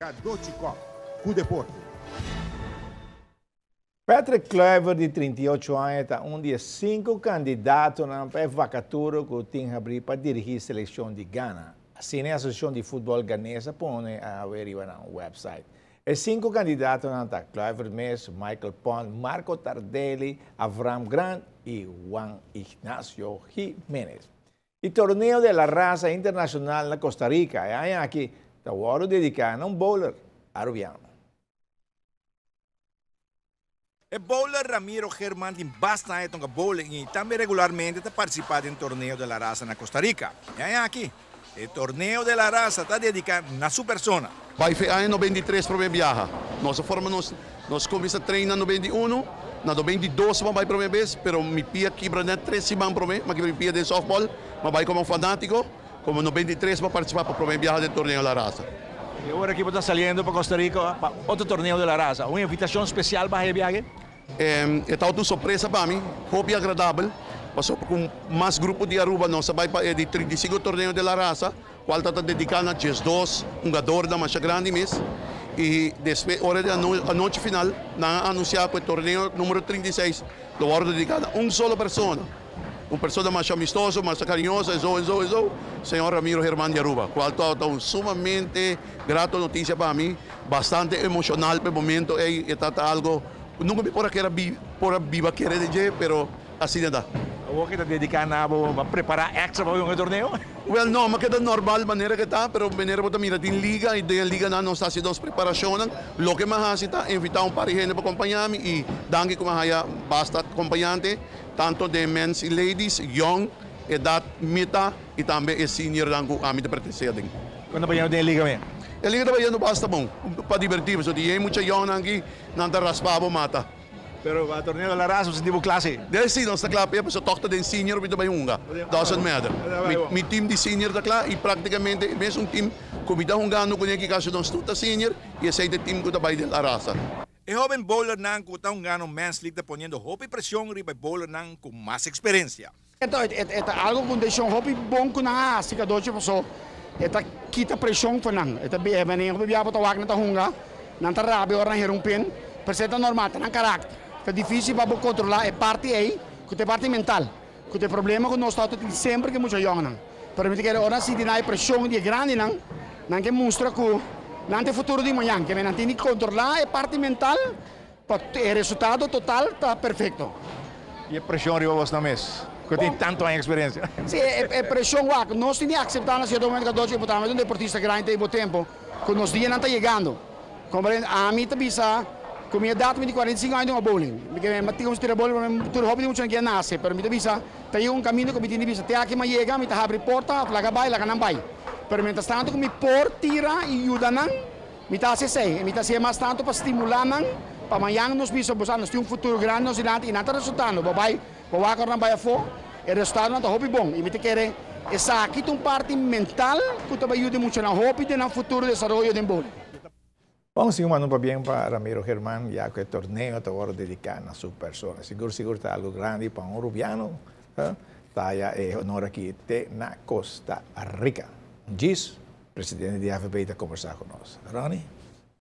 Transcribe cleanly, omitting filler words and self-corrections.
Cadochi Kock cu deporte. Patrick Kluivert di 38 aña ta un di e cinco candidatonan pa e vacatura cu tin habri pa dirigi seleccion di Ghana. Asina e Asociacion di Futbol Ghanese a pone awe riba nan website. E cinco candidatonan ta Kluivert mes, Michael Pont, Marco Tardelli, Avram Grant y Juan Ignacio Jimenez. E Torneo de la Raza Internacional na Costa Rica e aña aki ta wordo dedica na un bowler Arubiano. E bowler Ramiro German tin basta aña tonga bowling y tambe regularmente ta participa den Torneo de la Raza na Costa Rica. E aña aki e Torneo de la Raza ta dedica na su persona. Bai fe aña 93 prome biaha. Nos a forma nos nos cuminsa train na 91, na 92 mi a bai prome bes, pero mi pia kibra net 3 siman prome, mi a kibra mi pia den softball, mi a bai como fanatico. Como 93 mi a participa pa prome biaha den Torneo La Raza. Y awor aki bo ta saliendo pa Costa Rica pa otro Torneo de la Raza. Un invitacion special pa haci e biahe? E ta otro sorpresa pa mi, hopi agradabel, pasobra cu mas grupo di Aruba nos a bay pa e di 35 Torneo de la Raza, cual ta ta dedica na 12 hungadornan masha grandi mes. Y despues ora di anochi final nan a anuncia cu e torneo numero 36 lo wordo dedica na un solo persona. Un persona masha amistoso, masha cariñoso, eso, eso, eso, señor Ramiro Germán di Aruba, cual ta un sumamente grato noticia pa mi, bastante emocional pa e momento ey, e ta ta algo cu nunca mi por a kere por a biba kere den dje, pero asina ta. Awor ke ta dedica na bo pa prepara extra pa un e torneo? Wel no, mi a keda normal manera ke ta, pero manera bo ta mira tin liga y den e liganan nos ta haci nos preparacionnan. Loke mi a haci ta invita un par di hende pa compaña mi y danki cu mi a haya basta compañante. Tanto den mens y ladies, young, edad mita y tambe e seniornan cu ami ta pertenece aden. Con ta bayendo den e liga me? E liga ta bayendo basta bon, pa diverti, pasobra tin yen mucha youngnan aki, nan ta raspa bo mata. Pero pa Torneo de la Raza bo sinti bo kla si? De si, nos ta kla p'e, pasobra tog ta den senior mi ta bay hunga, doesn't matter. Mi team di senior ta kla y practicamente e mesun team cu mi ta hungando cune aki casi nos tur ta senior y esey ta e team cu ta bay den La Raza. E hoben bowlernan ku ta hungando Men's League ta poniendo hopi presion riba e bowlernan ku mas eksperensia. E ta algo ku un desishon hopi bon ku nan a hasi kadochi paso e ta kita preshon for nan. E ta manera hopi bia bo ta wak nan ta hunga, nan ta rabia ora nan hera un pin, pero esei ta normal, ta nan karakter. Ta difisil pa bo kontrola e parti ei ku ta e parti mental, ku ta e problema ku nos ta tin semper ku e mucha yòngnan. Pero mi ta kere ora nan sinti nan e preshon di e grandinan, nan ke mustra ku nan ta e futuro di mañan. Ke nan tin di kontrola e parti mental pa e resultado total ta perfekto. I e preshon riba bosnan mes, ku tin tantu aña eksperensia? Si, e preshon wak. Nos tin di akseptá na sierto momento ku bo ta un deportista grandi ta e bo tempu, ku nos dianan ta yegando. Komprende? Ami ta bisa ku mi edat mi di 45 aña dunga bowling. Mi ke mi tin tira bowling tur hopi di muchanan ke a nase, pero mi ta bisa ta yega un kaminda ku mi tin di bisa te aki mi a yega, mi ta habri porta, laga bai, laga nan bai. Pero mientras tanto ku mi por tira i yuda nan, mi ta hasi esei. I mi ta hasié mas tantu pa stimulá nan pa mañan nos bisa bo sa nos tin un futuro grandi nos dilanti i nan ta resultando. Bo bai, bo wak ora nan bai afó, e resultadonan ta hopi bon. I mi ta kere esaki ta un parti mental ku ta bai yuda e muchanan hopi den nan futuro desaroyo den bowling. Bon, sigur manda un pabien pa Ramiro German, ya cu e torneo ta worde dedica na su persona. Sigur sigur ta algo grandi pa un Rubiano ta haya e honor aki te na Costa Rica. Djis, presidente di AVB ta conversa cu nos. Ronnie?